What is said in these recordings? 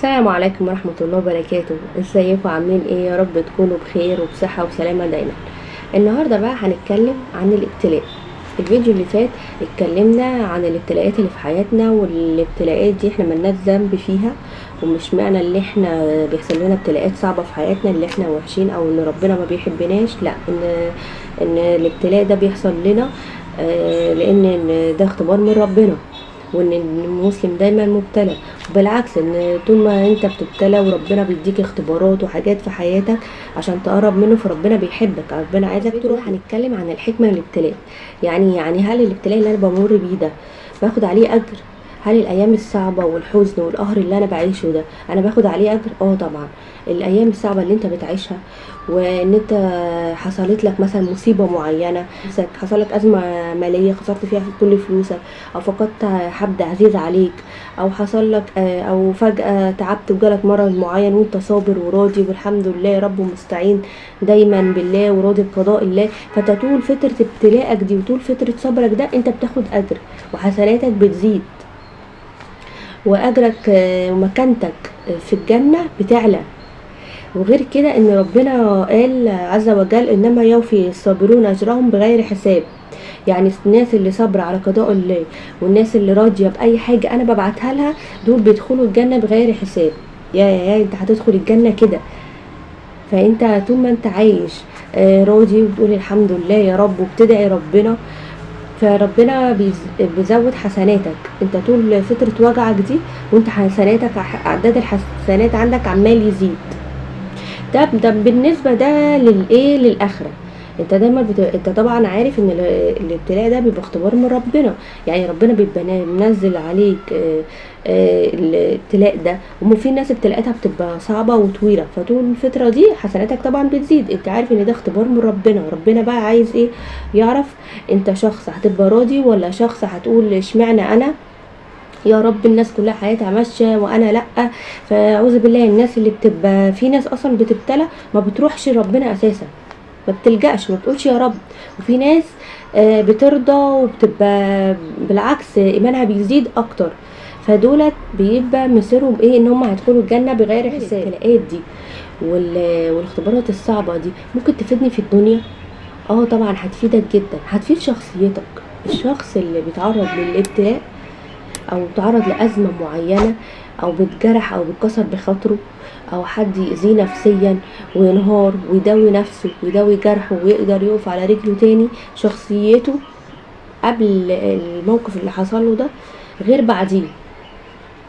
السلام عليكم ورحمة الله وبركاته. ازيكم عاملين ايه؟ يا رب تكونوا بخير وبصحة وسلامة دايما. النهاردة بقى هنتكلم عن الابتلاء. الفيديو اللي فات اتكلمنا عن الابتلاءات اللي في حياتنا، والابتلاءات دي احنا ملناش ذنب فيها، ومش معنى اللي احنا بيحصل لنا ابتلاءات صعبة في حياتنا اللي احنا وحشين او ان ربنا ما بيحبناش، لا، ان الابتلاء ده بيحصل لنا لان ده اختبار من ربنا، وان المسلم دايما مبتلى. بالعكس، ان طول ما انت بتبتلى وربنا بيديك اختبارات وحاجات في حياتك عشان تقرب منه، فربنا بيحبك، ربنا عايزك تروح. هنتكلم عن الحكمة من الابتلاء، يعني هل الابتلاء اللي انا بمر بيه ده باخد عليه اجر؟ هل الايام الصعبة والحزن والقهر اللي انا بعيشه ده انا باخد عليه اجر؟ طبعا. الايام الصعبة اللي انت بتعيشها، وان انت حصلت لك مثلا مصيبة معينة، حصلت لك ازمة ماليه خسرت فيها كل فلوسك، او فقدت حد عزيز عليك، او حصل لك او فجاة تعبت وجالك مرض معين وانت صابر وراضي والحمد لله يا رب ومستعين دايما بالله وراضي بقضاء الله، فانت طول فترة ابتلاءك دي وطول فترة صبرك ده انت بتاخد اجر وحسناتك بتزيد، واجرك ومكانتك في الجنة بتعلى. وغير كده ان ربنا قال عز وجل انما يوفي الصابرون اجرهم بغير حساب. يعني الناس اللي صابره على قضاء الله والناس اللي راضية باي حاجة انا ببعتها لها، دول بيدخلوا الجنة بغير حساب. يا انت هتدخل الجنة كده. فانت طول ما انت عايش راضي وبتقول الحمد لله يا رب وبتدعي ربنا، فربنا بيزود حسناتك. انت طول فترة وجعك دي وانت حسناتك، اعداد الحسنات عندك عمال يزيد. ده بالنسبة ده للايه؟ للاخره. انت دايما انت طبعا عارف ان الابتلاء ده بيبقى اختبار من ربنا، يعني ربنا بيبقى منزل عليك الابتلاء ده. وفي ناس ابتلاءاتها بتبقى صعبة وطويلة، فطول الفترة دي حسناتك طبعا بتزيد. انت عارف ان ده اختبار من ربنا. ربنا بقى عايز ايه؟ يعرف انت شخص هتبقى راضي ولا شخص هتقول اشمعنى انا يا رب، الناس كلها حياتها ماشية وانا لا. فاعوذ بالله. الناس اللي بتبقى في ناس اصلا بتبتلى ما بتروحش لربنا اساسا، ما بتلجأش، ما بتقولش يا رب. وفي ناس بترضى وبتبقى بالعكس ايمانها بيزيد اكتر، فدولت بيبقى مصيرهم ايه؟ ان هم هيدخلوا الجنة بغير حساب. الابتلاءات دي والاختبارات الصعبة دي ممكن تفيدني في الدنيا؟ طبعا هتفيدك جدا، هتفيد شخصيتك. الشخص اللي بيتعرض للابتلاء او بيتعرض لازمه معينة، او بيتجرح او بيتكسر بخاطره، او حد يأذيه نفسيا وينهار ويداوي نفسه ويداوي جرحه ويقدر يقف على رجله تاني، شخصيته قبل الموقف اللي حصله ده غير بعديه،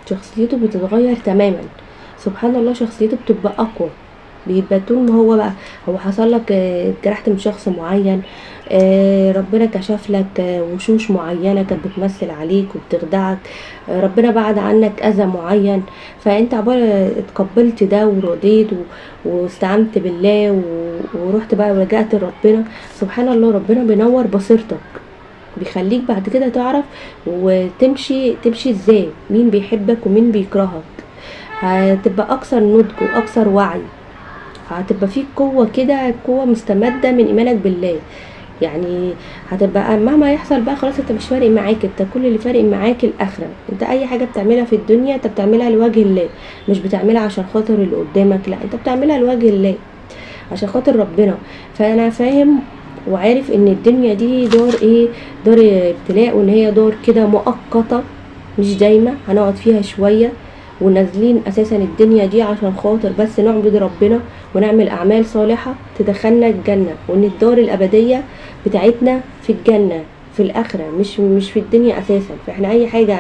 شخصيته بتتغير تماما. سبحان الله، شخصيته بتبقى اقوى. بيبقى طول ما هو بقى هو حصل لك اتجرحت من شخص معين، ربنا كشف لك وشوش معينة كانت بتمثل عليك وبتخدعك، ربنا بعد عنك اذى معين، فانت عبارة اتقبلت ده ورضيت واستعنت بالله ورحت بقى ولجأت لربنا. سبحان الله، ربنا بينور بصيرتك، بيخليك بعد كده تعرف وتمشي تمشي ازاي، مين بيحبك ومين بيكرهك. هتبقى اكثر نضج واكثر وعي، هتبقى فيك قوة كده، قوة مستمدة من ايمانك بالله. يعني هتبقى مهما يحصل بقى خلاص انت مش فارق معاك، انت كل اللي فارق معاك الاخرة. انت اي حاجة بتعملها في الدنيا انت بتعملها لوجه الله، مش بتعملها عشان خاطر اللي قدامك، لا، انت بتعملها لوجه الله عشان خاطر ربنا. فانا فاهم وعارف ان الدنيا دي دار ايه؟ دار ابتلاء، وان هي دار كده مؤقتة مش دايمة، هنقعد فيها شوية، ونازلين اساسا الدنيا دي عشان خاطر بس نعبد ربنا ونعمل اعمال صالحة تدخلنا الجنة، وان الدار الابدية بتاعتنا في الجنة في الاخرة، مش في الدنيا اساسا. فاحنا اي حاجة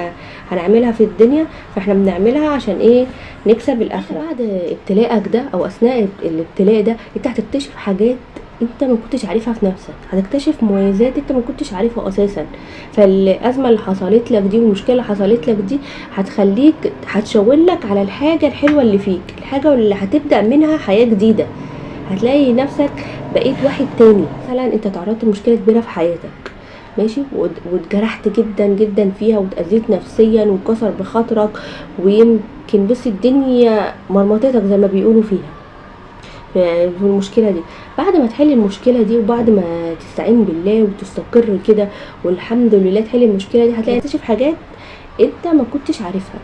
هنعملها في الدنيا فاحنا بنعملها عشان ايه؟ نكسب الاخرة. بعد ابتلاءك ده او اثناء الابتلاء ده انت هتكتشف حاجات انت ما كنتش عارفها في نفسك، هتكتشف مميزات انت ما كنتش عارفها اساسا. فالازمه اللي حصلت لك دي والمشكلة اللي حصلت لك دي هتخليك، هتشاور لك على الحاجة الحلوة اللي فيك، الحاجة اللي هتبدا منها حياة جديدة. هتلاقي نفسك بقيت واحد تاني. مثلا انت تعرضت لمشكلة كبيرة في حياتك، ماشي، واتجرحت جدا جدا فيها واتأذيت نفسيا واتكسر بخاطرك، ويمكن بس الدنيا مرمطتك زي ما بيقولوا فيها في المشكلة دي. بعد ما تحل المشكلة دي وبعد ما تستعين بالله وتستقر كده والحمد لله تحل المشكلة دي، هتلاقي تكتشف حاجات انت ما كنتش عارفها.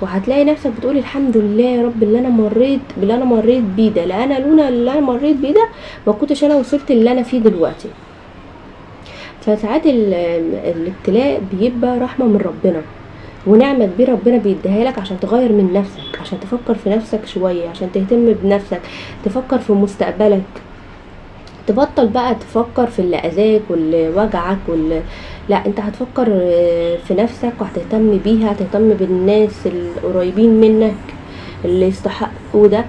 وهتلاقي نفسك بتقول الحمد لله يا رب اللي انا مريت باللي انا مريت بيه ده، لا انا لولا اللي انا مريت بيه ده ما كنتش انا وصلت اللي انا فيه دلوقتي. فساعات الابتلاء بيبقى رحمه من ربنا ونعمه كبيرة ربنا بيديها لك عشان تغير من نفسك، عشان تفكر في نفسك شوية، عشان تهتم بنفسك، تفكر في مستقبلك، تبطل بقى تفكر في اللي اذاك واللي وجعك واللي لا، انت هتفكر في نفسك وهتهتم بيها، هتهتم بالناس القريبين منك اللي يستحقوا ده.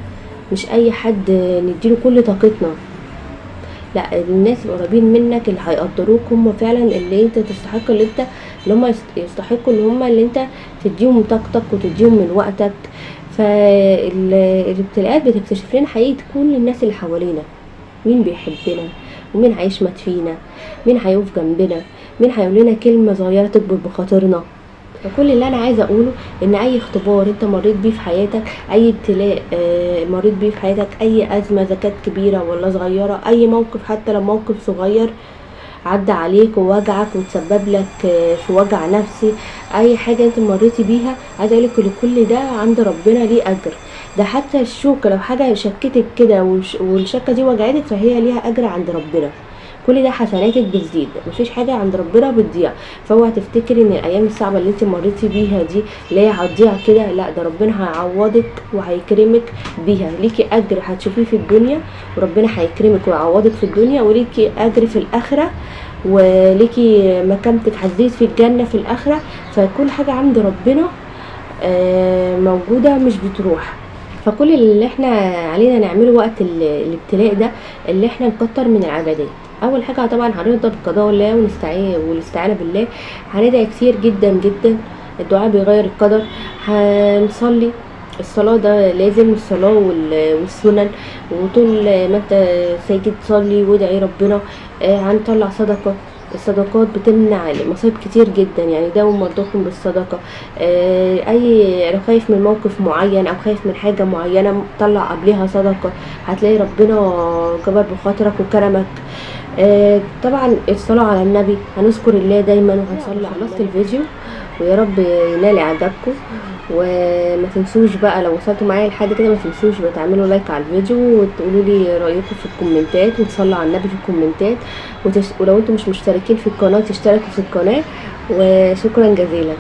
مش اي حد نديله كل طاقتنا، لا، الناس القريبين منك اللي هيقدروك هم فعلا اللي انت تستحق، اللي انت اللي هم يستحقوا اللي هم اللي انت تديهم طاقتك وتديهم من وقتك. فالابتلاءات بتكتشف لنا حقيقة كل الناس اللي حوالينا، مين بيحبنا ومين هيشمت فينا، مين هيقف جنبنا، مين هيقول لنا كلمة صغيرة تكبر بخاطرنا. فكل اللي انا عايزه اقوله ان اي اختبار انت مريت بيه في حياتك، اي ابتلاء مريت بيه في حياتك، اي ازمة اذا كانت كبيرة ولا صغيرة، اي موقف حتى لو موقف صغير عدى عليك ووجعك وتسبب لك في وجع نفسي، اي حاجة انت مريتي بيها، عايزه اقولك ان كل ده عند ربنا ليه اجر. ده حتى الشوكة لو حاجة شكتك كده والشكه دي وجعتك فهي ليها اجر عند ربنا. كل ده حسناتك بتزيد، مفيش حاجة عند ربنا بتضيع. فاوعي تفتكري ان الايام الصعبة اللي انت مريتي بيها دي اللي هي هتضيع كده، لا، ده ربنا هيعوضك وهيكرمك بيها. ليكي اجر هتشوفيه في الدنيا وربنا هيكرمك ويعوضك في الدنيا، وليكي اجر في الاخرة، وليكي مكانتك هتزيد في الجنة في الاخرة. فكل حاجة عند ربنا موجودة مش بتروح. فكل اللي احنا علينا نعمله وقت الابتلاء ده اللي احنا نكتر من العبادات. اول حاجة طبعا هنرضى بقضاء الله ونستعين والاستعانة بالله، هندعي كتير جدا جدا، الدعاء بيغير القدر. هنصلي الصلاة، ده لازم، الصلاة والسنن، وطول ما انت ساجد صلي وادعي ربنا. هنطلع صدقه، الصدقات بتمنع مصايب كتير جدا، يعني داوم مرضاكم بالصدقة. اي لو خايف من موقف معين او خايف من حاجة معينة طلع قبلها صدقه، هتلاقي ربنا جبر بخاطرك وكرمك. طبعا الصلاة على النبي، هنذكر الله دايما وهنصلي. خلصت الفيديو ويا رب ينال اعجابكم، وما تنسوش بقى لو وصلتوا معايا لحد كده ما تنسوش بقى تعملوا like على الفيديو وتقولوا لي رايكم في الكومنتات، وتصلوا على النبي في الكومنتات، ولو انتم مش مشتركين في القناة تشتركوا في القناة. وشكرا جزيلا.